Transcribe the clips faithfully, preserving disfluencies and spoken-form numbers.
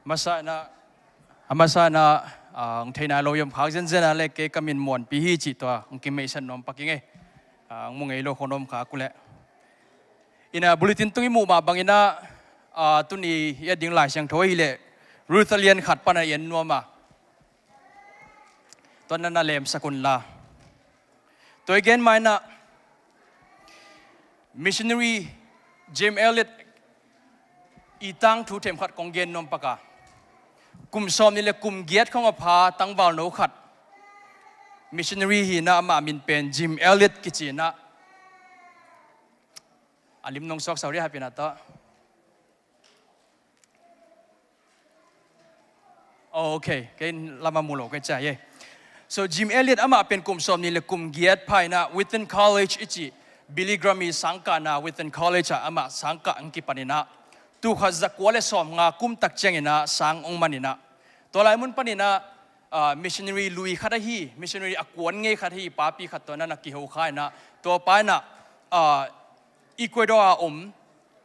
Masa inah, a masa inah, ah, hong thei nai lo i om khak zenzen a leh kei ka min Muanpi hi cih tua hong kimeihsat nuam pak ing ei. Ah, hong mu ngei lo khong om khak uh leh. Inah bulletin tung i muh mah bang inah, ah, tuni i et ding Lai Siangtho ahih leh Ruth a lian khat pan a i en nuam a. Tua na na lemsak un la. Tua i gen ma inah missionary Jim Elliot i tangthu themkhat kong gen nuam pak a. Kum sawmnih le kum giat khong a pha tangvalno khat. Missionary hi inah amah min pen Jim Elliot kici inah. A lim nong suak sau dia hapina tawh. Oh, okay. Kei lam a mu lo kei cia ye. So Jim Elliot amah pen kum sawmnih le kum giat pha inah Wheaton College i cih Billy Graham i sangkahna Wheaton College ah amah sangkah hong kipan inah tul khat zakua le sawmnga kum tak ciang inah sang hong man inah tua lai mun pan inah, ah, missionary lui khat ahi, missionary a kuan ngei khat ahi papi khat tawh na na kiho kha inah tua pa inah, ah, Ecuador a om,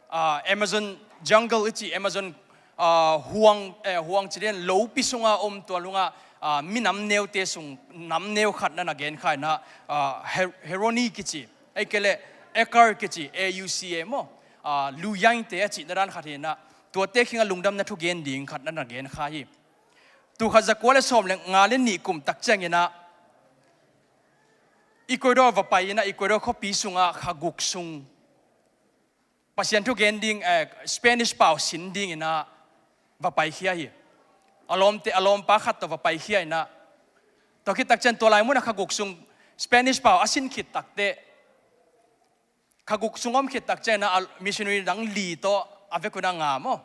ah, Amazon jungle i cih Amazon, ah, huang, eh, huang ci den lopi sungah om tua lungah, ah, minam neute sung nam neu khat na na gen kha inah, ah, Her-, Heroni kici, ei kei leh Ekar kici, A U C A maw, ah, Luyaingte a cihna dan khat hi inah tuate khingah lungdamna thu gen ding khat na na gen kha hi. Tul khat zakua le sawm le nga le nih kum tak ciang inah Ecuador va pai inah Ecuador khuapi sungah kha guk sung Pasian thu gen ding, eh, Spanish pau sin ding inah va paikhia hi. A lawmte, a lawmpa khat tawh va paikhia inah tua khit tak ciang tua lai munah kha guk sung Spanish pau a sin khit takteh kha guk sung om khit tak ciang inah a missionary dang li tawh a vekun a nga maw.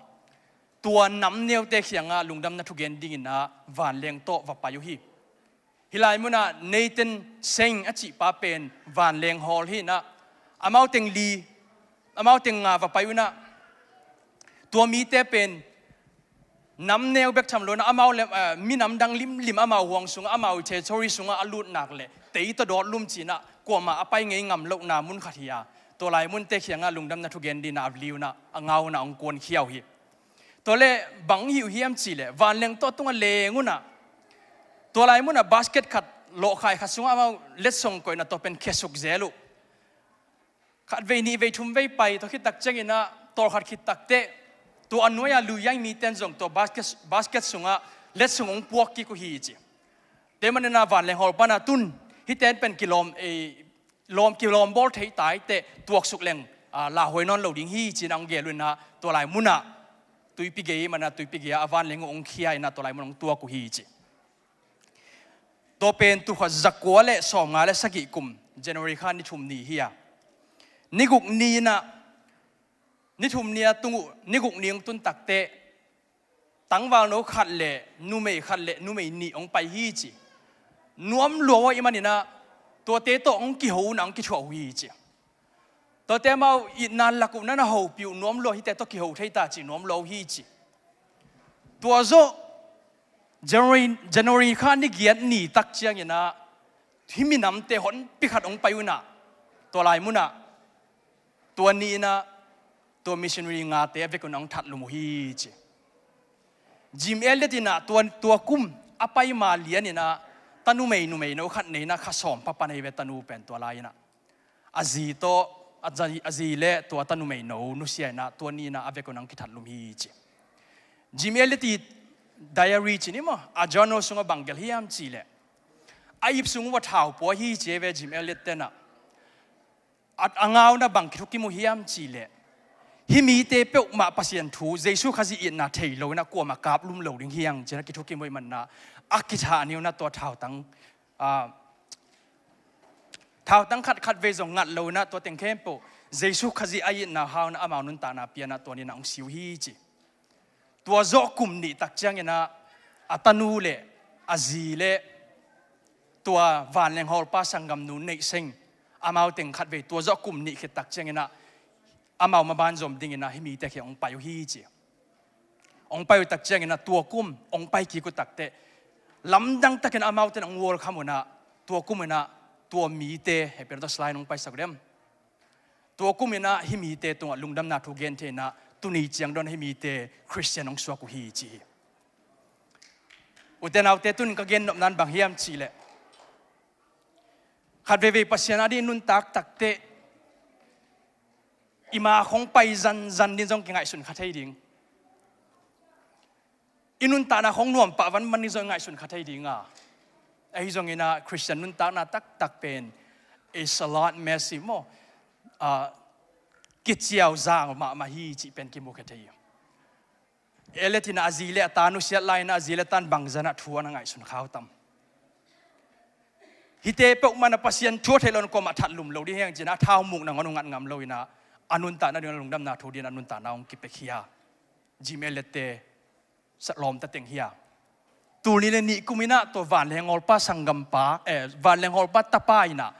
Tua nam neute khiangah lungdamna thu gen ding inah vanleng tawh va pai uh hi. Hih lai munah Nathan Seng a cih pa pen vanleng hawl hi inah amau teng li, amau teng nga va pai uh inah tua mite pen nam neu bek tham lo inah amau le, eh, minam dang limlim amau huang sungah amau territory sungah a lut nak leh tei tawh dawt lum ci inah kuamah a pai ngei ngam lohna mun khat hi a tua lai munte khiangah lungdamna thu gen ding inah a vili uh inah a ngau uh inah hong kuankhia uh hi. Tua leh bang hi uh hiam cih leh vanleng tawh tungah leng uh inah tua lai munah basket khat lawhkhai khat sungah amau letsong koihna tawh pen khiasuk zel uh. Khat vei nih vei thum vei pai tua khit tak ciang inah tawlkhat khit takteh tua a nuai-a Luyaing mite in zong tua basket, basket sungah letsong hong puak kik uh hi ci. Tua man inah vanleng hawl pan ah tun hihte in pen kilawm, eh, lawm, kilawm bawl thei taiteh tuaksuk leng, ah, lauhuai nawn lo ding hi ci inah hong gel uh inah tua lai munah tuipi gei man ah tuipi gei ah a vanleng uh hong khia inah tua lai mun hong tuak uh hi ci. Tua pen tul khat zakua le sawmnga le sagih kum January kha ni thum ni hi a. Ni guk ni inah, ni thum ni a tung uh, ni guk ni hong tun takteh tangvalno khat le numei khat le numei nih hong pai hi ci. Nuam lua uh ahih man inah tuate tawh hong kiho uh inah hong kithuah uh hi ci. Tuate amau itna lak uh na na hopih uh nuam lua hihte tawh kiho thei ta cih nuam lua uh hi ci. Tua zawh January, January kha ni giat ni tak ciang inah hih minamte honpi khat hong pai uh inah tua lai munah tua ni inah tua missionary ngate a vekun hong that lum uh hi ci. Jim Elliot inah tua, tua kum a pai ma lian inah tanumei, numeino khat nei inah kha sawm pa pan ahi ve tanu pen tua lai inah. A zi tawh, a zi, a zi le tua tanumei no nusia inah tua ni inah a vekun hong kithat lum hi ci. Jim Elliot i diary ci ni maw, a journal sungah bang gelh hiam cih leh a ip sung uh a thau pua hi ci ve Jim Elliot te inah. A, a ngau inah bang kithukim uh hiam cih leh hih mite peuhmah Pasian thu Jesu Khazih itna thei lo inah kuamah kap lum lo ding hi hang ci inah kithukim uh ahih man inah a kithah ni uh inah tua thautang, ah, thautang khat khat vei zong ngat lo inah tua teng khempeuh Jesu Khazih a itna hau inah amau nuntakna pia inah tua ni inah hong si uh hi ci. Tua zawh kum nih tak ciang inah a tanu le a zi le tua vanleng hawlpa sanggamnu Neih Seng amau teng khat vei tua zawh kum nih khit tak ciang inah amau maban zom ding inah hih mite khia hong pai uh hi ci. Hong pai uh tak ciang inah tua kum hong pai kik uh takteh lamdang takin amaute in hong welcome uh inah tua kum inah tua mite, hei pen tua slide hong paisak uh diam. Tua kum inah hih mite tungah lungdamna thu gen thei inah tuni ciang dawn hih mite Christian hong suak uh hi ci hi. Ute naute, tun ka gen nopna in bang hiam cihleh, khat veivei Pasian ading nuntak takteh i ma khong pai zanzan ding zong kingaihsun kha thei ding. I nuntakna khong nuam pah vanvan ding zong i ngaihsun kha thei ding a. Ahi zongin ah Khristian nuntakna taktak pen a salad mess hi maw, ah, kiciau zang mahmah hi cih pen kimu kha thei hi. Eliot in ah a zi le a ta nusiat lai in ah a zi le a ta in bangzah in ah thu a na ngaihsun kha uh tam? Hihte peuhmah in ah Pasian thu a theih lo in kuamah that lum lo ding hi hang ci-in ah a thau muk nangawn uh ngat ngam lo in ah a nuntakna ding a lungdamna thu ding a nuntakna hong kipia hi a. Jim Eliot-te sa lawmta teng hi a. Tul nih le nih kum in ah tua vanleng hawlpa sanggampa, eh, vanleng hawlpa tapa in ah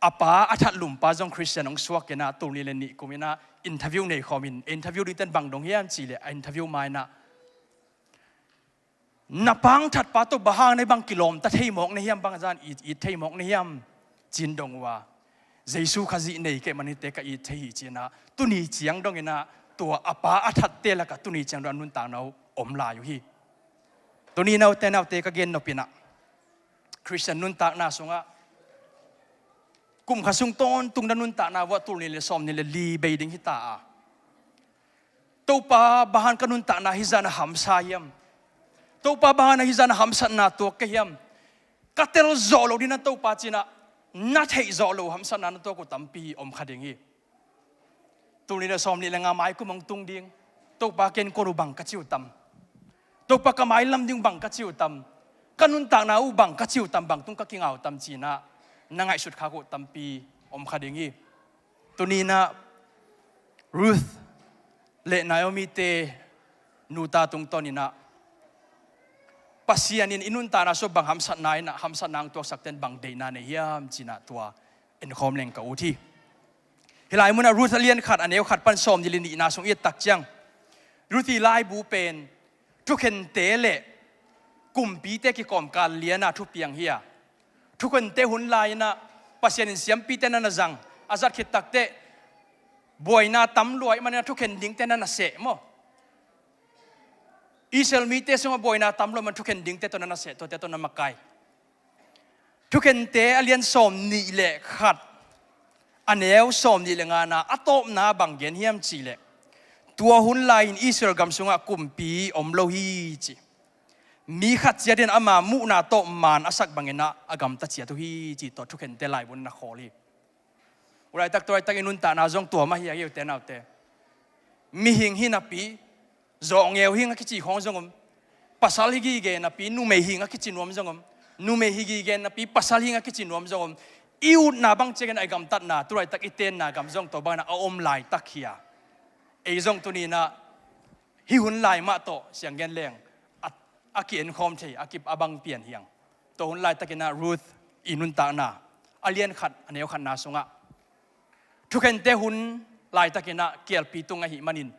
a pa a that lumpa zong Khristian hong suak in ah tul nih le nih kum in ah interview nei khawm in, interview dingte in bang dong hiam cihleh a interview ma in ah, "Na pa hong thatpa tawh bang hang na hih bang kilawmta thei mawk na hiam, bang zah in it, it thei mawk na hiam?" ci-in dong uh a, "Jesu Khazih nei kei man hihte ka it thei hi," ci-in ah tuni ciang dong in ah tua a pa a thatte lakah tuni ciang dong a nuntakna uh om lai uh hi. Tuni ute naute, ka gen nop in ah Khristian nuntakna sungah kum khat sung tawntung na nuntakna uh ah tul nih le sawm nih le li bei ding hi ta a, "Topa, bang hang ka nuntakna hih zah in a hamsa hiam? Topa, bang hang hih zah in a hamsatna tuak ka hiam? Ka tel zawh loh ding in ah Topa," ci-in ah na theih zawh loh hamsatna na tuak uh tampi om kha ding hi. Tul nih le sawm nih le nga mai kum hong tung ding, "Topa, ken kua uh bang ka ci uh tam? Topa, ka mailam ding uh bang ka ci uh tam? Ka nuntakna uh bang ka ci uh tam? Bang tung ka kinga uh tam?" ci-in ah na ngaihsut khak uh tampi om kha ding hi. Tuni in ah Ruth le Naomi-te nuta tungtawn in ah Pasian in i nuntakna sungah bang hamsatna in ah, hamsatna hong tuaksakte in bang deihna nei hiam ci-in ah tua enkhawm leng ka ut hi. Hih lai munah Ruth a lian khat, a neu khat pan sawm nih le nihna sung i et tak ciang, Ruth i laibu pen thukhente le kumpite kikawmkal lian a thupiang hi a, thukhente hun lai in ah Pasian in siampite na na zang, a zat khit takteh buaina tam lua ahih manin ah thukhen dingte na na seh maw. Israel mite sungah buaina tam lua ahih manin thukhen dingte tawh na na seh, tuate tawh na makai. Thukhente a lian sawm nih le khat, a neu sawm nih le nga-na a tawpna bang gen hiam cihleh, "Tua hun lai-in Israel gam sungah kumpi om lo hi," ci. "Mi khat ciat in ama muhna tawh maan a sak bangin ah a gamta ciat uh hi," ci tawh thukhente laibu in na khawl hi. U laitak, tu laitak i nuntakna zong tua mah hi a, ute naute. Mihing hi napi zawhngeu hing a kici khawng zong om. Pasal hi gige napi numei hing a kici nuam zong om. Numei hi gige napi pasal hing a kici nuam zong om. I utna bang ciangin a i gamtatna, tu laitak i tenna gam zong tua bangin ah a om laitak hi a. Ei zong tuni in ah hih hun lai mah tawh siang gen leng a, a ki-enkhawm thei, a ki, a bang pian hi hang. Tua hun laitakin ah Ruth i nuntakna a lian khat, a neu khatna sungah thukhente hun laitakin ah kialpi tung ahih manin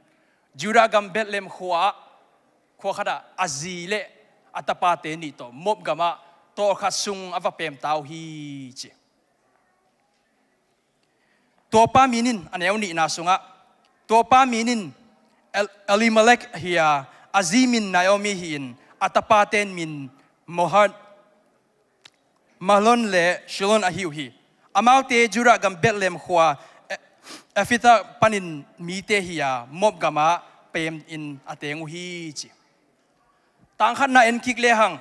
Judah gam Bethlehem khua-ah, khua khatah a zi le a tapate nih tawh Moab gamah tawlkhat sung a va pemta uh hi, ci. Tua pa min in, a neu nihna sungah, tua pa min in El-, Elimelek hi a, a zi min Naomi hi-in, a tapate min Mahlon, Mahlon le Chilion ahi uh hi. Amaute Judah gam Bethlehem khua E-, Ephrathah panin mite hi a, Moab gamah pemin a teng uh hi, ci. Tang khatna en kik lehang,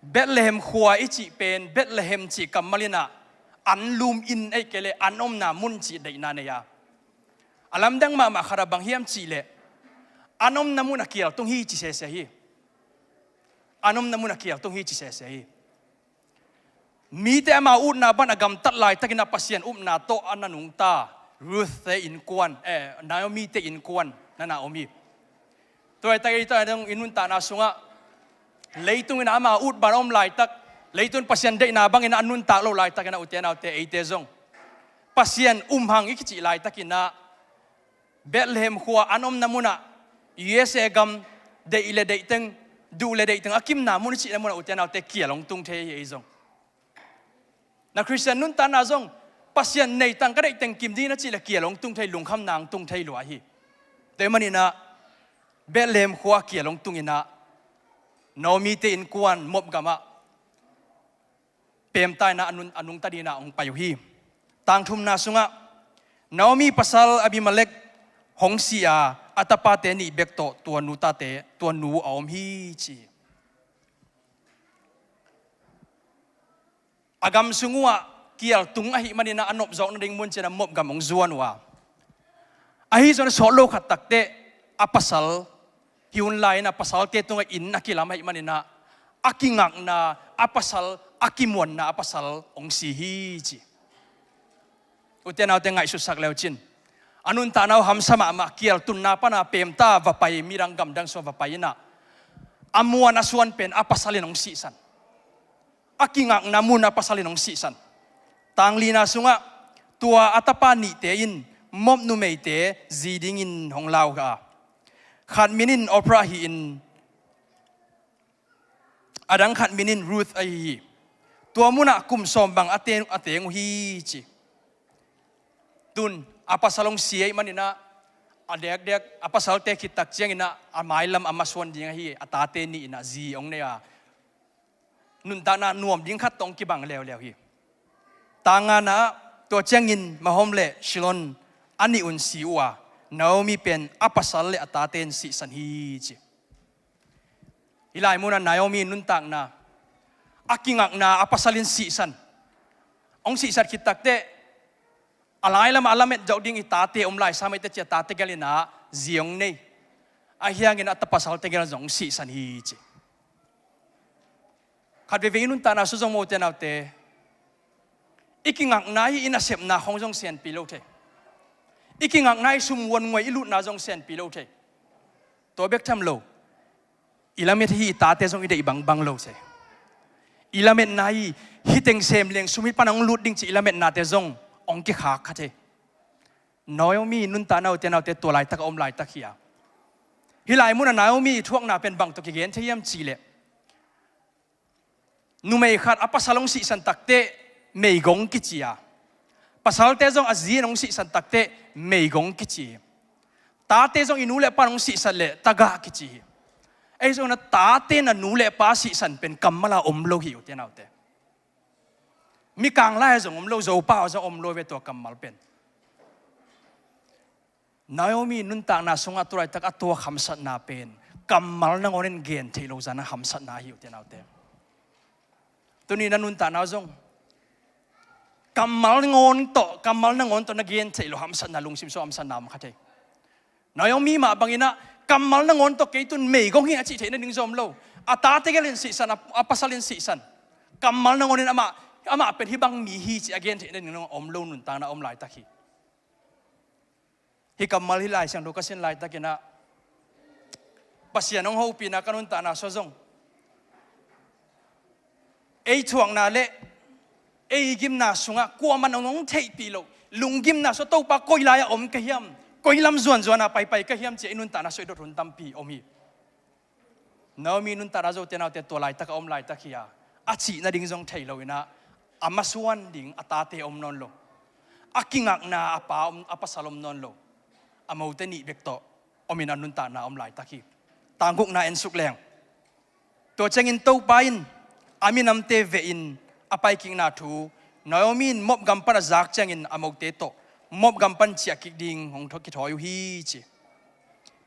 Bethlehem khua i cih pen, Bethlehem cih kammal in ah an lum inn, ahih kei leh an omna mun cih deihna nei a, a lamdang mahmah khat ah bang hiam cihleh, an omna mun a kial tung hi ci sese hi. An omna mun a kial tung hi ci sese hi. Mite amau utna bang a gamtat laitakin ah Pasian upna tawh a na nungta Ruth-te innkuan, eh, Naomi-te innkuan na na om hi. Tu laitak ei tawh i nuntakna sungah leitung in ah amau ut bang a om laitak, leitung Pasian deihna bangin ah a nuntak lo laitakin ah, ute naute, eite zong Pasian um hang i kicih laitakin ah Bethlehem khua an omna munah, U S A gam, deih le deih teng, duh le deih teng a kimna mun i cihna munah, ute naute, kial hong tung thei hi ei zong. Na Khristian nuntakna zong Pasian neitang ka deih teng kim ding na cih le kial hong tung thei, lungkhamna hong tung thei lua hi. Tua ahih manin ah Bethlehem khua kial hong tung in ah Naomi te innkuan Moab gamah pemta inah a nungta dinah hong pai uh hi. Tang thumna sungah Naomi pasal Abimelek hong si a, a tapate nih bek tawh tua nu tate, tua nu a om hi ci. A gam sung uhah kial tung ahih maninah a nopzawk nading mun cianah Moab gam hong zuan uh a, ahi zongin a sawt lo khat takteh a pasal hi hun lai-in a pasalte tungah inn a kilam ahih maninah a kingakna a pasal, a kimuanna a pasal hong si hi ci. Ute naute ngaihsutsak leucin, a nuntakna uh hamsa mahmah, kial tunna pana pemta va pai, midang gamdang sungah va pai inah a muan a suan pen a pasal in hong sihsan. A kingakna mun a pasal in hong sihsan. Tang lina sungah tua a tapa nihte in Moab numeite zi dingin hong lau kha a, khat min in Orpah hi-in a dang khat min in Ruth ahi hi. Tua munah kum sawm bang a teng, a teng uh hi ci. Tun a pasal hong si ahih maninah a dekdek a pasalte khittak cianginah a mailam a masuan ding ahi, a tate nih inah zi hong nei a, nuntakna nuam ding khat tawh hong kibang leuleu hi. Tang ngana ah tua ciangin Mahlon le Kilion a nih un si uh a, Naomi pen a pasal le a tate in sihsan hi ci. Hih lai munah Naomi nuntakna, a kingakna a pasal in sihsan. Hong sihsan khit takteh a lai lamah a lamet zawh ding i tate om lai sam eite ci-a tate gel inah zi hong nei. Ahi hangin a ta pasalte gel zong hong sihsan hi ci. Khat veivei i nuntakna sung zong mote naute, i kingakna hi i nasepna khong zong sianpi lo thei. I kingakna hi sum huan nguai i lutna zong sianpi lo thei. Tua bek tham lo, i lamet hi i tate zong i deih bangbang lo thei. I lametna hi, hih teng sem leng sum hih pan hong lut ding ci i lametnate zong hong kikhak kha thei. Naomi nuntakna ute naute tua laitak a om laitak hi a. Hih lai munah Naomi i thuakna pen bang tawh kigen thei hiam cihleh, numei khat a pasal hong sihsan takteh meigong kici a, pasalte zong a zi in hong sihsan takteh meigong kici hi. Tate zong i nu le pa in hong sihsan leh tagah kici hi. Ahi zongin a tate in a nu le pa sihsan pen kammal a om lo hi ute naute. Mikang lai-ah zong om lo, Zopa ah zong om lo ve tua kammal pen. Naomi nuntakna sungah tu laitak a tuak hamsatna pen kammal nangawn in gen theih lo zan a hamsatna hi ute naute. Tuni na nuntakna zong kammal nangawn tawh, kammal nangawn tawh na gen theih lo hamsatna, lungsim sung hamsatna om kha thei. Naomi mah banginah kammal nangawn tawh kei tun meigong hi a cih theih nading zong om lo. A tate gel in sihsan, a, a pasal in sihsan. Kammal nangawn in amah, amah pen hih bang mi hi ci a gen theih nading zong om lo nuntakna om laitak hi. Hih kammal hih Lai Siangtho ka sin laitakinah Pasian hong hopihna ka nuntakna sung zong ei thuakna le ei gimna sungah kuaman hong hong theihpih loh, lunggimna sung Topa koi lai-ah om ka hiam, koi lam zuanzuan a paipai ka hiam ci-a i nuntakna sung i dot hun tampi om hi. Naomi nuntakna zo ute naute tua laitak a om laitak hi a, a cih nading zong thei lo inah a masuan ding a tate om nawn lo, a kingakna a pa om, a pasal om nawn lo, a mote nih bek tawh om in a nuntakna om laitak hi. Tang gukna en suk leng. Tua ciangin Topa in a minamte vehin a paikikna thu Naomi in Moab gam pan a zak ciangin a mote tawh Moab gam pan ciah kik ding hong tho-, kithawi uh hi ci.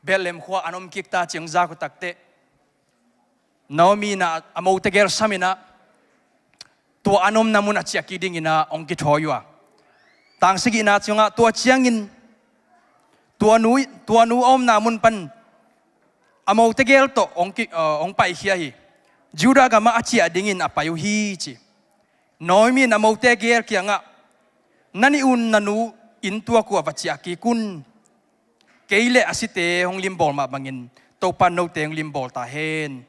Bethlehem khua an om kik ta ci hong zak uh takteh Naomi in a, a mote gel sam inah tua an omna mun a ciah kik dinginah hong kithawi uh a. Tang sagihna ciangah tua ciangin tua nu, tua nu a omna mun pan a mote gel tawh hong ki, uh, hong paikhia hi. Judah gamah a ciah dingin a pai uh hi ci. Naomi in a mote gel kiangah, na nih un na nu inn tuak uh a va ciah kik un. Kei le a site hong limbawl mah bangin Topa in note hong limbawl ta hen.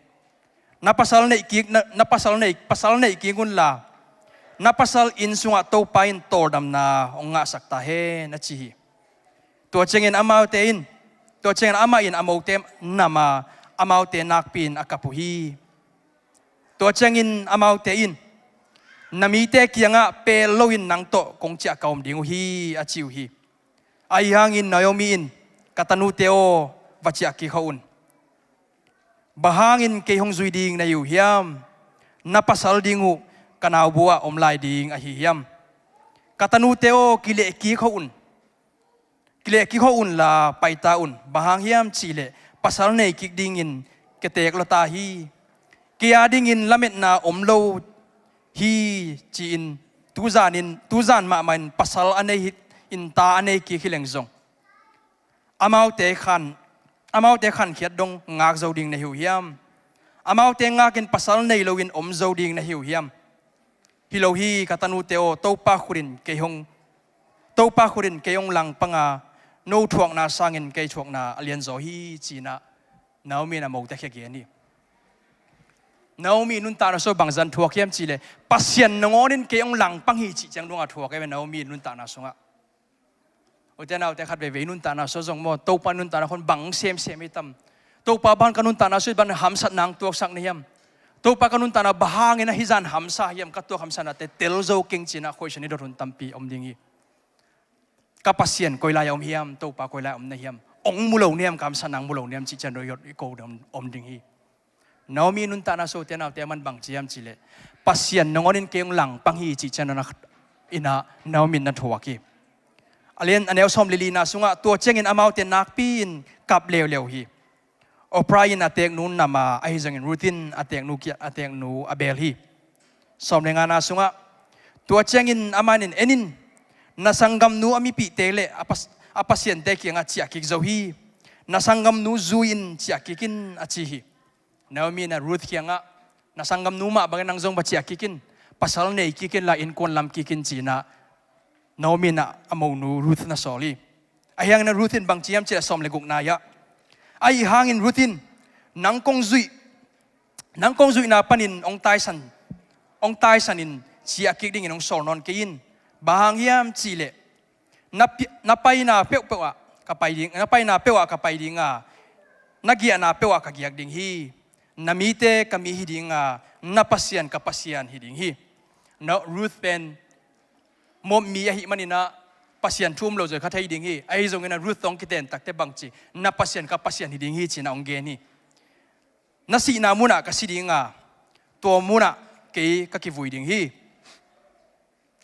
Na pasal neih kik, na, na pasal neih, pasal neih kik unla na pasal inn sungah Topa in tawldamna hong ngahsak ta hen a ci hi. Tua ciangin amaute in, tua ciangin amah in a mote nam a, amaute nakpi in a kap uh hi. Tua ciangin amaute in, na mite kiangah pel loin nang tawh kong ciah ka om ding uh hi a ci uh hi. Ahi hangin Naomi in, ka tanute aw, va ciah kik khawh un. Bang hangin kei hong zui ding na hi uh hiam? Na pasal ding uh ka naubu ah om lai ding ahi hiam? Ka tanute aw, kilehkik hawh un. Kilehkik hawh unla paita un. Bang hang hiam cihleh pasal nei kik dingin ketek lua ta hi. Kei a dingin lametna om lo hi, ci-in tuzanin, tuzan mahmah in pasal a nei hi, in ta a nei kik hi leng zong, amaute khan, amaute khankhiat dong ngak zo ding na hi uh hiam? Amaute ngakin pasal nei loin om zo ding na hi uh hiam? Hi lo hi, ka tanute aw, Topa khut in kei hong, Topa khut in kei hong langpang a, no thuakna sangin kei thuakna a lianzaw hi, ci-in ah Naomi in a mote khia gen hi. Naomi nuntakna sung bangzah thuak hiam cihleh, Pasian nangawn in kei hong langpang hi cih ciang dong a thuak hi ve Naomi nuntakna sungah. Ute naute, khat veivei nuntakna sung zong maw, Topa nuntakna khong bang semsem hi tam? Topa bang ka nuntakna sung bang hamsatna hong tuaksak na hiam? Topa ka nuntakna bang hangin ahi zan hamsa hiam? Ka tuak hamsatnate tel zo keng, ci-in ah question i dot hun tampi om ding hi. Ka Pasian koi lai a om hiam? Topa koi lai a om na hiam? Hong mu lo na hiam? Ka hamsatna hong mu lo na hiam? Cih ciang dong i ko ding om, om ding hi. Naomi nuntakna sung ute naute, aman bang ci hiam cihleh, Pasian nangawn in kei hong langpang hi cih ciang dong in ah Naomi in na thuak hi. A lian, a neu sawm le lina sungah, tua ciangin amaute nakpi in kap leuleu hi. Orpah in a teknu nam a, ahi zongin Ruth in a teknu kia, a teknu a bel hi. Sawm le ngana sungah, tua ciangin amah in, en in, na sanggamnu a mipihte le a pas-, a pasiante kiangah ciah kik zo hi. Na sanggamnu zui in ciah kik in, a ci hi. Naomi in ah Ruth kiangah, na sanggamnu mah bangin nang zong va ciah kik in, pasal nei kik inla innkuan lam kik in, ci-in ah Naomi in ah a monu Ruth na sawl hi. Ahi hangin ah Ruth in bang ci hiam cihleh, sawm le gukna ah, ahi hangin Ruth in, nang kong zuih, nang kong zuihna panin hong taisan, hong taisan in ciah kik dingin hong sawl nawn kei in. Bang hang hiam cihleh, na pi-, na paina peuhpeuh ah ka pai ding, na paina peuh ah ka pai ding a, na giahna peuh ah ka giak ding hi. Na mite ka mi hi ding a, na Pasian ka Pasian hi ding hi. Na Ruth pen Moab mi ahih manin ah Pasian thu um lo zoi kha thei ding hi. Ahi zongin ah Ruth tawh kiten takteh bang ci, na Pasian ka Pasian hi ding hi, ci-in ah hong gen hi. Na sihna munah ka si ding a, tua munah kei ka kivui ding hi.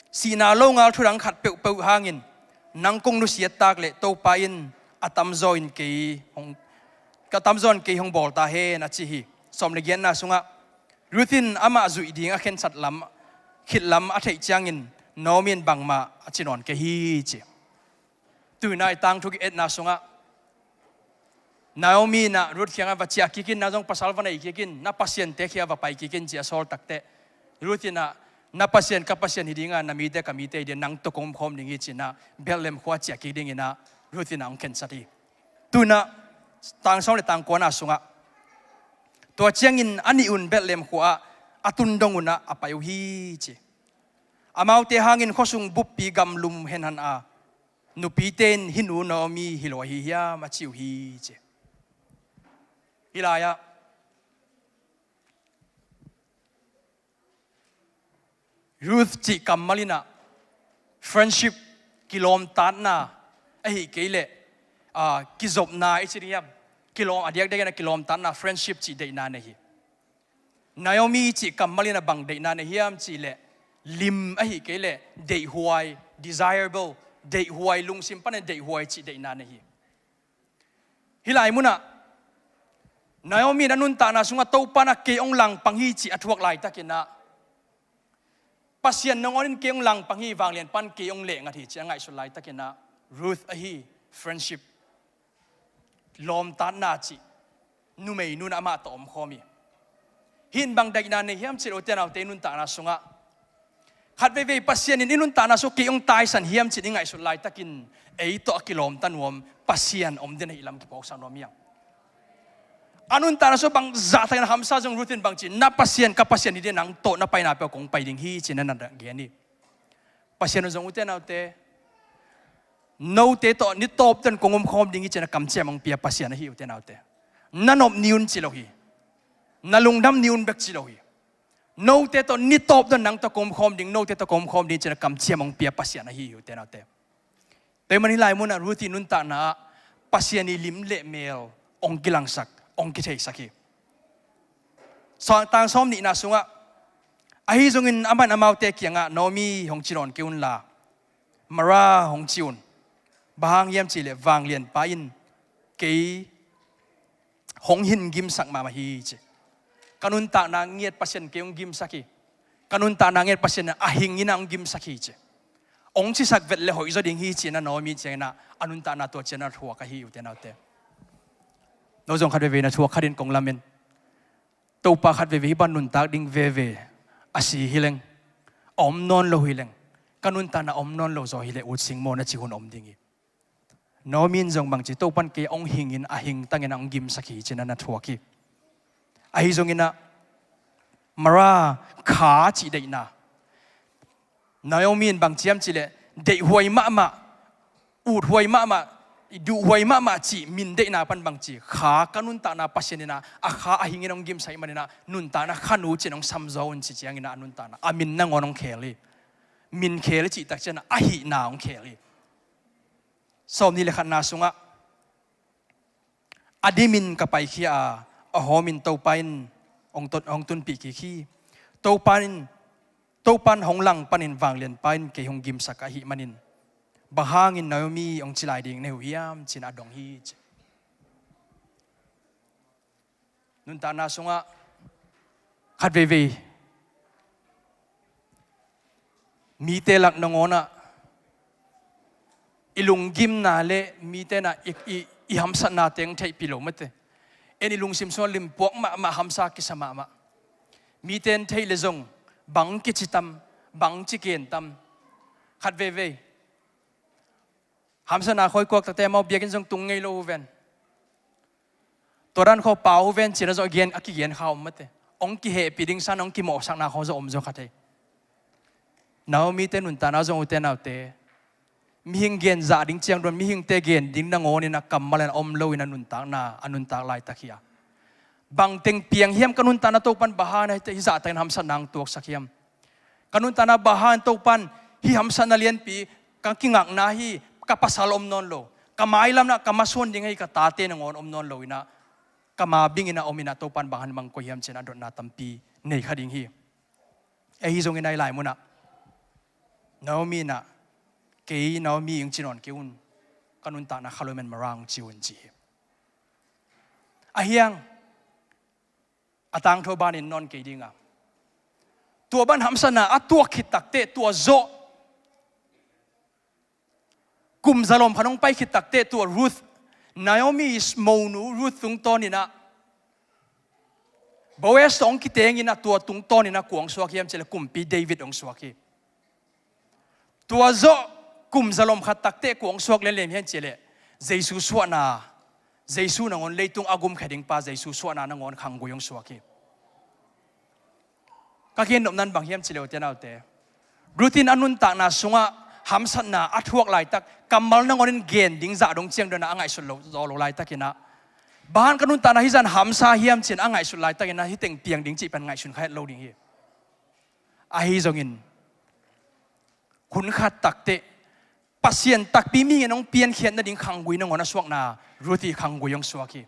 Sihna longal thudang khat peuhpeuh hangin nang kong nusiat tak leh Topa in a tamzaw in kei hong, ka tamzaw in kei hong bawl ta hen, a ci hi. Sawm le giatna sungah, Ruth in amah zuih ding a khensat lam, khit lam a theih ciangin Naomi in bangmah a ci nawn kei hi, ci. Tuinai tangthu ki etna sungah Naomi in ah Ruth kiangah va ciah kik in, nang zong pasal va nei kik in, na pasiante kiangah va pai kik in, ci a sawl takteh, Ruth in ah, na Pasian ka Pasian hi ding a, na mite ka mite hi ding, nang tawh kong omkhawm ding hi, ci-in ah Bethlehem khua ciah kik dingin ah Ruth in ah hong khensat hi. Tu-in ah tang sawm le tang kuana sungah, tua ciangin a nih un Bethlehem khua ah a tun dong un ah a pai uh hi, ci. Amaute hangin khuasung buppi gamlum henhan a, nupite in, hih nu Naomi hi lo ahi hiam, a ci uh hi, ci. Hih lai-ah Ruth cih kammal in ah friendship, kilawmtatna, ahih kei leh, ah, kizopna i ci ding hiam, kilawm, a diakdiak in ah kilawmtatna, friendship cih deihna nei hi. Naomi cih kammal in ah bang deihna nei hiam cihleh, lim ahih kei leh deihhuai, desirable, deihhuai, lungsim panin deihhuai cih deihna nei hi. Hih lai munah Naomi in a nuntakna sungah Topa in ah kei hong langpang hi cih a thuak laitakin ah, Pasian nangawn in kei hong langpang hi, vanglian pan kei hong lehngat hi cih a ngaihsut laitakin ah, Ruth ahi, friendship, lawmtatna cih numeinu in ah amah tawh omkhawm hi. Hih in bang deihna nei hiam cihleh, ute naute, nuntakna sungah khat veivei Pasian in i nuntakna sungah kei hong taisan hiam cih i ngaihsut laitakin, ei tawh a kilawmta nuam Pasian om den ahih lam kiphawksak nuam hi hang. A nuntakna sungah bang zahtakin a hamsa zong, Ruth in bang ci, na Pasian ka Pasian hi ding, nang tawh na paina peuh kong pai ding hi, ci-in ah na gen hi. Pasian uh zong, ute naute, note tawh ni tawp dong kong omkhawm ding hi, ci-in ah kamciam hong pia Pasian ahi, ute naute. Na nop ni un ci lo hi. Na lungdam ni un bek ci lo hi. Note tawh ni tawp dong nang tawh kong omkhawm ding, note tawh kong omkhawm ding, ci-in ah kamciam hong pia Pasian ahi hi, ute naute. Tua ahih manin hih lai munah Ruth i nuntakna ah Pasian i lim le mel hong kilangsak, hong kitheisak hi. Sa-, tang sawm nihna sungah, ahi zongin aman amaute kiangah, Naomi hong ci nawn kei unla, Mara hong ci un. Bang hang hiam cihleh vanglianpa in kei hong hin gimsak mahmah hi ci. Ka nuntakna ngiat Pasian kei hong gimsak hi. Ka nuntakna ngiat Pasian a hing in a hong gimsak hi ci. Hong cisak vet le hoih zaw ding hi ci-in a Naomi ciangin a, a nuntakna tua ciang a thuak ahi ute naute. No zong khat veivei na thuak khatin kong lamen. Topa khat veivei hih bang nuntak ding veve a si hileng, a om nawn lo hileng, ka nuntakna a om nawn lo zaw hileh ut sing maw na ci hun om ding hi. Naomi in zong bangci, Topan kei hong hing in a hing tangin a hong gimsak hi ci-in a na thuak hi. Ahi zongin a Mara kha cih deihna, Naomi in bang ci hiam cihleh, deihhuai mahmah, uthuai mahmah, duhhuai mahmah cih min deihna pan bangci, kha ka nuntakna Pasian in a, a kha a hing in hong gimsak ahih manin a, nuntakna khanu ci-in hong samzaw un ci ciangin a, a nuntakna a min nangawn hong khel hi. Min khel hi cih tak ciangin a, a hihna hong khel hi. Sawmnih le khatna sungah a dimin ka paikhia a, a hawmin Topa in hong tun, hong tunpih kik hi. Topa in, Topa in hong langpanin vanglianpa in kei hong gimsak ahih manin, bang hangin Naomi hong ci lai ding na hi uh hiam ci-in a dong hi ci. Nuntakna sungah khat veivei mite lak nangawn ah i lunggimna le mite in a i, i, i hamsatna teng theihpih lo mate. En i lungsim sungah limpuak mahmah, hamsa kisa mahmah. Mite in theih le zong bang kici tam, bang ci gen tam. Khat veivei hamsatna khawng i kuak takte amau biakinn zong tung ngei lo uh ven. Tua dan khawng pau uh ven ci-in a zong a gen, a kigen kha om mate. Hong kihehpih ding san, hong kimawhsakna khawng zong om zaw kha thei. Naomi te nuntakna zong ute naute, mihing gen zah ding ciang dong, mihingte gen ding nangawn in a kammal in a om lo in a nuntakna, a nuntak laitak hi a. Bang teng piang hiam ka nuntakna Topan bang hang in a hih zah takin hamsatna hong tuaksak hiam? Ka nuntakna bang hang in Topan hih hamsatna lianpi, ka kingakna hi, ka pasal om nawn lo, ka mailam in a ka masuan ding ahi ka tate nangawn om nawn lo in a, ka ma bing in a om in a Topan bang hang in hong koih hiam ci-in a dotna tampi nei kha ding hi. Ahi zongin a hih lai munah Naomi in a, kei Naomi hong ci nawn kei un, ka nuntakna kha lo ahih manin Mara hong ci un ci hi. A hiang a tangthu banin nawn kei ding a, tua bang hamsatna a tuak khit takteh tua zawh kum zalom khat hong pai khit takteh tua Ruth, Naomi monu Ruth tungtawn in a Boaz tawh hong kiteng in a tua tungtawn in a kua hong suak hiam cihleh kumpi David hong suak hi. Tua zawh kum zalom khat takteh kua hong suak lianlian hiam cihleh Jesu suahna, Jesu nangawn leitung a gumkhia dingpa Jesu suahna nangawn khanggui hong suak hi. Ka gen nopna in bang hiam cihleh ute naute, Ruth in a nuntakna sungah hamsatna a thuak laitak, kammal nangawn in gen ding zah dong ciang dong in a ngaihsut lo, zawh lo laitak in a, bang hang ka nuntakna hih zah in hamsa hiam ci-in a ngaihsut laitak in a hih teng piang ding cih pen ngaihsun kha het lo ding hi. Ahi zongin hun khat takteh Pasian takpi mihing in hong piankhiat nading khanggui nangawn a suakna Ruth ii khanggui hong suak hi.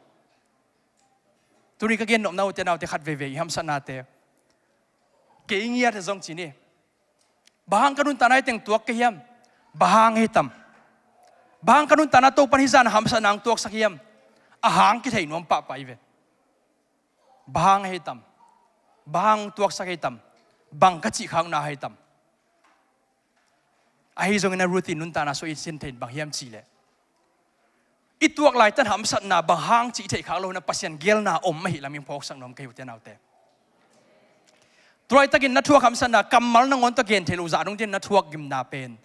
Tuni ka gen nopna ute naute khat veivei i hamsatnate kei ngiat zong ci ni. Bang hang ka nuntakna hih teng tuak ka hiam? Bang hang hi tam? Bang hang ka nuntakna Topan hih zah in hamsatna hong tuaksak hiam? A hang kithei nuam pahpah hi ve. Bang hang hi tam? Bang hang tuaksak hi tam? Bang ka cih khakna hi tam? Ahi zongin a Ruth ii nuntakna sungah i sin thei in bang hiam cihleh, i tuak laitak hamsatna bang hang cih i theih khak lo in a Pasian geelna om ahih lam in phawksak nuam ka hi ute naute. Tua laitakin na thuak hamsatna kammal nangawn tawh gen thei lo zah dong ciang na thuak gimna pen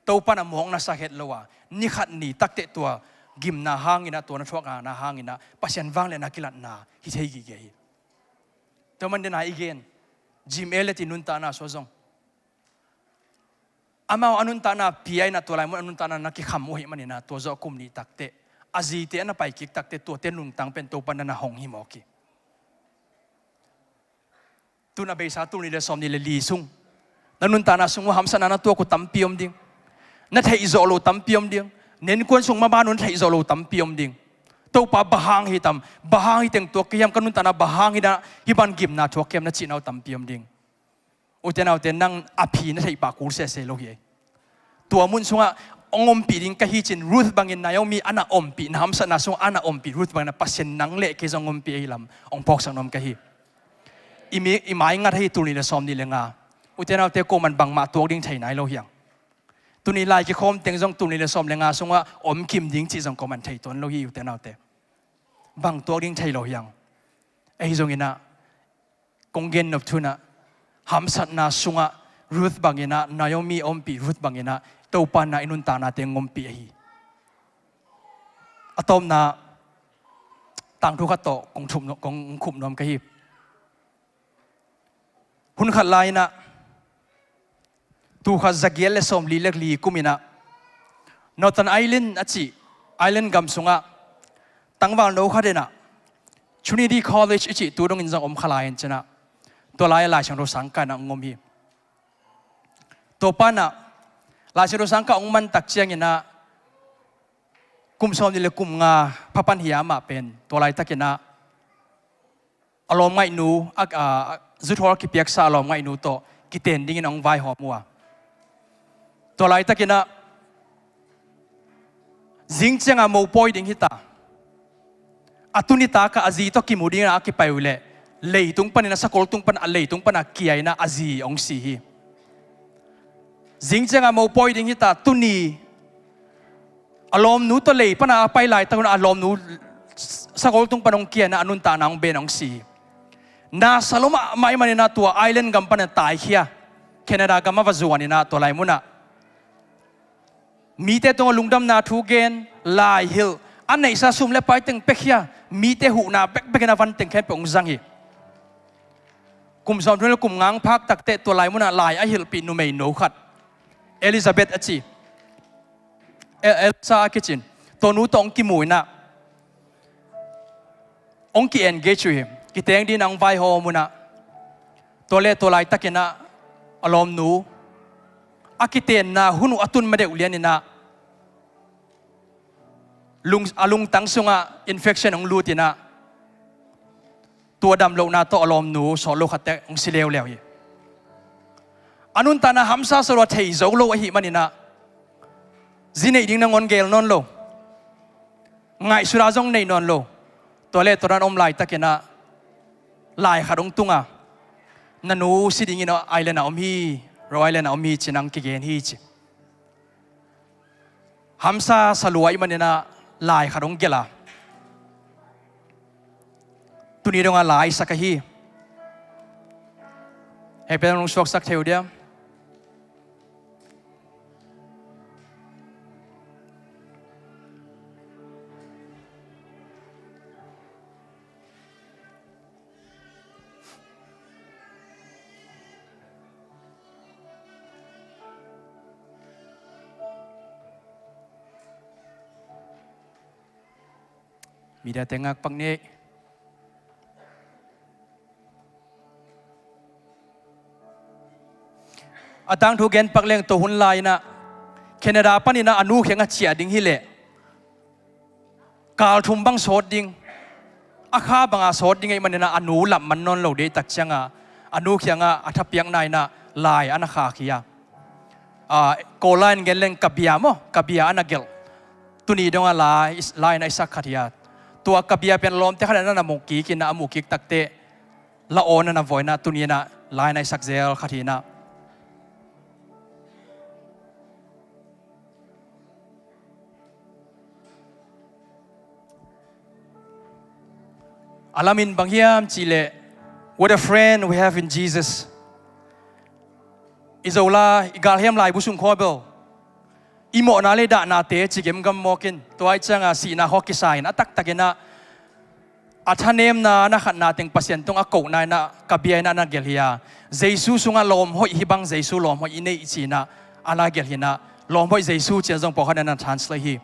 Topan a mawk na sa het lo a, ni khat ni takteh tua gimna hangin a, tua na thuakna hangin a Pasian vangliatna kilatna hi thei gige hi. Tua man dena i gen Jim Elliot ii nuntakna sungah zong amau a nuntakna pia in a tua lai mun a nuntakna na kikham uh ahih manin a tua zawh kum nih takteh a zite a na pai kik takteh tuate nungtang pen Topan na na hong hi mawk hi. Tun a beisa tul nih le sawmnih le li sung na nuntakna sung uh hamsatna na tuak uh tampi om ding. Na theih zawh lo tampi om ding. Na innkuan sung maban uh na theih zawh lo tampi om ding. Topa, bang hang hi tam, bang hang hi teng tuak ka hiam, ka nuntakna bang hang hi na, hih bang gimna thuak ka hiam na cihna uh tampi om ding. Ute naute, nang a phi na theih pah kul sese lo hi ei. Tua mun sungah hong ompih ding ka hi cin, Ruth bangin Naomi a na ompih, na hamsatna sungah a na ompih Ruth bangin a Pasian nang le kei zong hong ompih ahi lam hong phawksak nuam ka hi. I mi, i mai ngat ahi tul nih le sawm nih le nga. Ute naute, kuaman bangmah tuak ding thei nai lo hiang. Tuni lai kikhawm teng zong tul nih le sawm le nga sungah om kim ding cih zong kuaman thei tuan lo hi, ute naute. Bang tuak ding thei lo hiang. Ahi zonginah, kong gen nop thunah, hamsatna sungah Ruth banginah, Naomi ompih Ruth banginah, Topa na i nuntaknate ngompih ahi. A tawpna tangthu khat tawh kong thup nuam, kong khup nuam ka hi. Hun khat lai-inah, tul khat zagiat le sawmli le li kuminah, Northern Ireland a cih island gam sungah tangvalno khat inah, Trinity College i cih tu dongin zong om kha lai-in cinah, tua lai-ah Lai Siangtho sangkah inah hong om hi. Tua panah Lai Siangtho sangkah hong man tak cianginah, kum sawmnih le kum nga phapan hi a, amah pen tua laitakinah a lawmngaihnu, a, a, a, zuthawl kipiaksa a lawmngaihnu tawh kiten dingin hong vaihawm uh a. Tua laitakinah zing cianga mopawi ding hita. A tuni takah a zi tawh kimu dingin a kipai uh leh, leitung panin a sakol tung pan, a leitung pana kia inah a zi hong si hi. Zing cianga mopawi ding hita, tuni a lawmnu tawh lei pana a pai laitak un a lawmnu sakol tung pan hong kia inah a nuntakna hong ben hong si hi. Na sa lo mahmah ahih maninah tua island gam pana taikhia, Canada gam a va zuan inah tua lai munah mite tungah lungdamna thu gen, lai hilh, a neihsa sum le pai teng piakhia, mite huhna bekbekin a van teng khempeuh hong zang hi. Kum sawmthum le kum nga hong phak takteh tua lai munah lai a hilhpih numeino khat, Elizabeth a ci, El-, Elsa a kicin, tua nu tawh hong kimu inah hong ki-engage uh hi. Kiteng dingin hong vaihawm unah, tua le tua laitakinah a lawmnu a kitenna hun uh a tun madeuh lianinah lung, a lungtang sungah infection hong lutinah, tua damlohna tawh a lawmnu sawt lo khatte hong si leuleu hi. A nuntakna hamsa sa lua, thei zo lo ahih maninah zi neih ding nangawn gel nawn lo. Ngaihsutna zong nei nawn lo. Tua le tua dan om laitakinah lai khat hong tunga, na nu si dingin island ah om hi, Rhode Island ah om hi cinah hong kigen hi ci. Hamsa sa lua ahih maninah lai khat hong gelh a, tuni dongah la i sak ahi. Hei pen hong suaksak thei uh dia. Media te ngak pak ni. A tangthu gen pak leng, tua hun lai-inah Canada paninah a nu kiangah ciah ding hileh kal thum bang sawt ding, a kha banga sawt ding ahih maninah a nu lamh man nawn lo deihtak cianga a nu kiangah a thapiakna inah lai a na khak hi a. Aa, Kawl lai-in gen leng ka bia maw, ka bia a na gelh. Tuni dongah lai, lai-in a i sak khat hi a. Tua ka bia pen lawmte khat inah na mu kik inah, a mu kik takteh la awn a na vawinah, tuni inah lai-in a i sak zel khat hi inah. A lamin bang hiam cihleh, what a friend we have in Jesus. I Zola, i galhiam laibu sung khaw bel i mawhna le dahnate ci gemgam mawkin, tua ahih cianga sihna khaw kisa in a taktakinah a thanemna na khatna teng Pasian tung a kohna inah ka bia inah na gelh hi a. Jesu sungah lawm hoih hi bang, Jesu lawm hoih i neih ci inah a na gelh hi inah, lawm hoih Jesu ci-in zong pawlkhat inah na translate hi.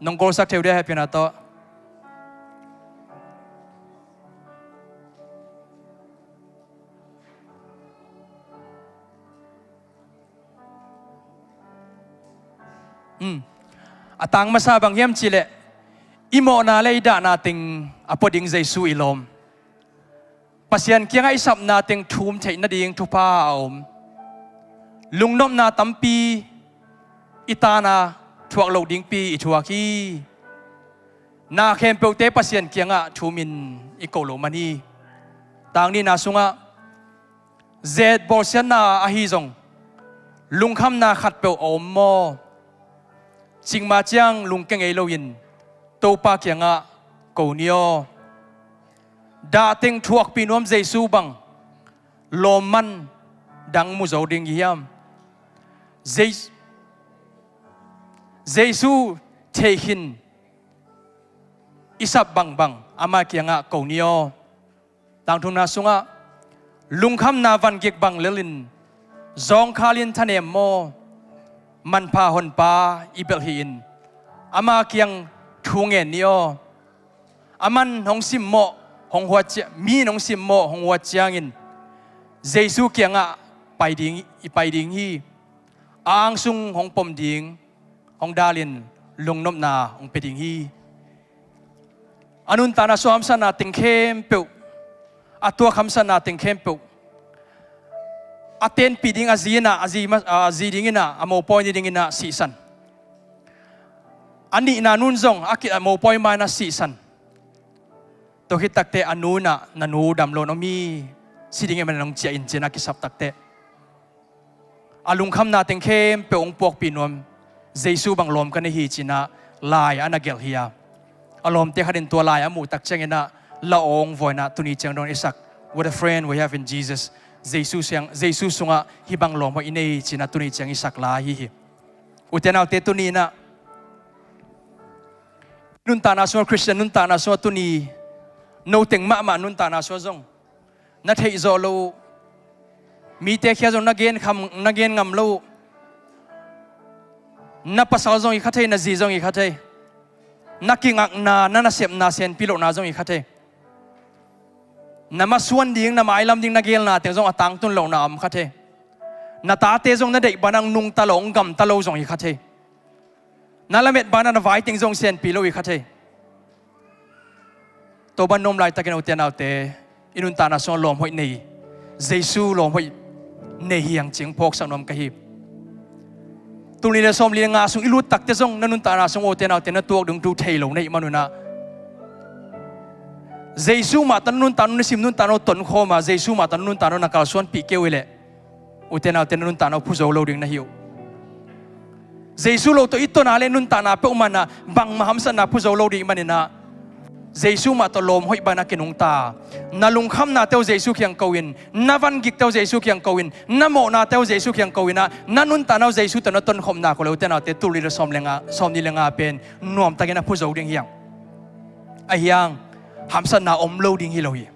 Nong kawlsak thei uh dia, hehpihna tawh. Hmm. A tang masa bang hiam cihleh, I mawhna le i dahna teng a pua ding Jesu i lawm. Pasian kiangah i sapna teng thum theih nading thupha a om. Lungnopna tampi i tana thuak loh dingpi i thuak hi. Na khempeuhte Pasian kiangah thumin i koh loh man hi. Tang nihna sungah, zet bawlsiatna ahi zong lungkhamna khatpeuh a om maw? Cikmah ciang lungkia ngei loin Topa kiangah ko ni aw. Dah teng thuakpih nuam Jesu bang lawmman dang mu zo ding i hiam? Jes-, Jesu theih khin i sap bangbang ama kiangah ko ni aw. Tang thumna sungah, lungkhamna vangik bang lelin zawngkhalin thanem maw? Manpha honpa i belh hi-in ama kiang thu ngen ni aw. Aman hong simmawh hong huat cia-, mi in hong simmawh hong huat ciangin Jesu kiangah pai ding, i pai ding hi. A angsung hong pom ding, hong dalin lungnopna hong pia ding hi. A nuntakna sung hamsatna teng khempeuh, a tuak hamsatna teng khempeuh, a tenpih ding a zi inah, a zi ma-, a zi dinginah, a mopawi ni dinginah sihsan. A nihna nun zong a kit a mopawi ma inah sihsan. Tua khit takte a nu inah, na nu dam lo in om hi, si ding e, man nong ciah in ci-in a kisap takte, a lungkhamna teng khempeuh hong puakpih nuam Jesu bang lawm ka nei hi ci-inah lai a na gelh hi a. A lawmte khatin tua lai a muh tak cianginah la awng vawi inah tuni ciang dong i sak, "What a friend we have in Jesus." Jesu siang, Jesu sungah hih bang lawm hoih i nei ci-inah tuni ciang i sak lai hi hi. Ute naute, tuni inah nuntakna sungah, Khristian nuntakna sungah tuni, no teng mahmah nuntakna sungah zong na theih zawh lo uh. Mite kiang zong na gen kham, na gen ngam lo uh. Na pasal zong hi kha thei, na zi zong hi kha thei. Na kingakna, na nasepna senpi lohna zong hi kha thei. Na masuan ding, na mailam ding na gelna teng zong a tangtun lohna om kha thei. Na tate zong na deih banah hong nungta lo, hong gamta lo zong hi kha thei. Na lamet banah na vai teng zong senpi lo hi kha thei. Tua bang na om laitakin, ute naute, i nuntakna sungah lawm hoih nei, Jesu lawm hoih nei hi hang ci-in phawksak nuam ka hi. Tul nih le sawmli le nga sung i lut takte zong na nuntakna sung, ute naute, na tuak ding thu thei lo na hih manunah, Jesu mah tawh na nuntakna, na sim nuntakna tonkhawm a, Jesu mah tawh na nuntakna na kalsuanpih kei uh hi leh, ute naute, na nuntakna uh phu zo lo ding na hi uh. Jesu lo tawh i tona le nuntakna peuhmah inah bangmah hamsatna phu zo lo ding maninah, Jesu mah tawh lawm hoih bangin a kinungta, na lungkhamnate uh Jesu kiang ko-in, na vangikte uh Jesu kiang ko-in, na mawhnate uh Jesu kiang ko-inah, na nuntakna uh Jesu tawh na tonkhawmna ko le, ute naute, tul nih le sawm le nga, sawmnih le nga pen nuamtakin a phu zo ding hi hang. Ahi hang hamsatna om lo ding hi lo hi.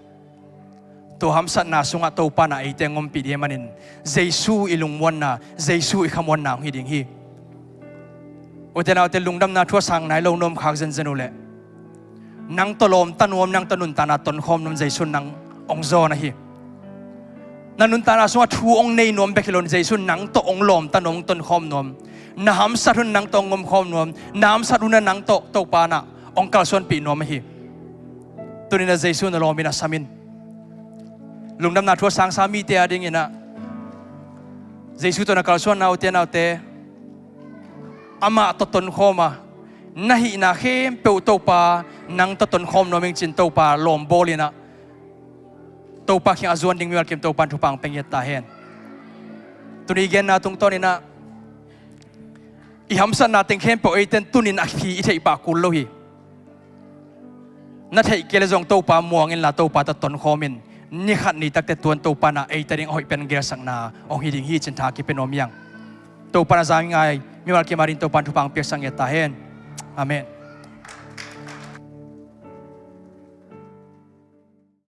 Tua hamsatna sungah Topa inah eite hong ompih ding ahih manin, Jesu i lungmuanna, Jesu i khamuanna hong hi ding hi. Ute naute, lungdamna thu a sang nai lo na om khak zenzen uh leh, nang tawh lawmta nuam, nang tawh nuntakna tonkhawm nuam Jesu in nang hong zawn ahi. Na nuntakna sungah thu hong nei nuam bek hi lo in, Jesu in nang tawh hong lawmta nuam, hong tonkhawm nuam. Na hamsat hun nang tawh hong omkhawm nuam. Na hamsat hun ah nang tawh Topa inah hong kalsuanpih nuam ahi. Tuni inah Jesu na lawmin a sam in. Lungdamna thu a sangsa mite a dinginah, Jesu tawh na kalsuanna, ute naute, amah tawh tonkhawm a, na hihna khempeuh Topa nang tawh tonkhawm nuam ing ci-in Topa lawm bawl inah, Topa kiang a zuan ding mimal kim Topa in thupha hong pia ngiat ta hen. Tuni i genna tungtawninah, i hamsatna teng khempeuh eite in tuni in a hi i theih pah kul lo hi. Na theih kei le zong Topa muang inla, Topa tawh tonkhawm in. Ni khat ni takte tua in Topa inah eite ading a hoih pen gelsakna hong hi ding hi ci-in tha kipia nuam hi hang. Topa in a zang ngai mimal kim a ding Topa in thupha hong piaksak ngiat ta hen. Amen.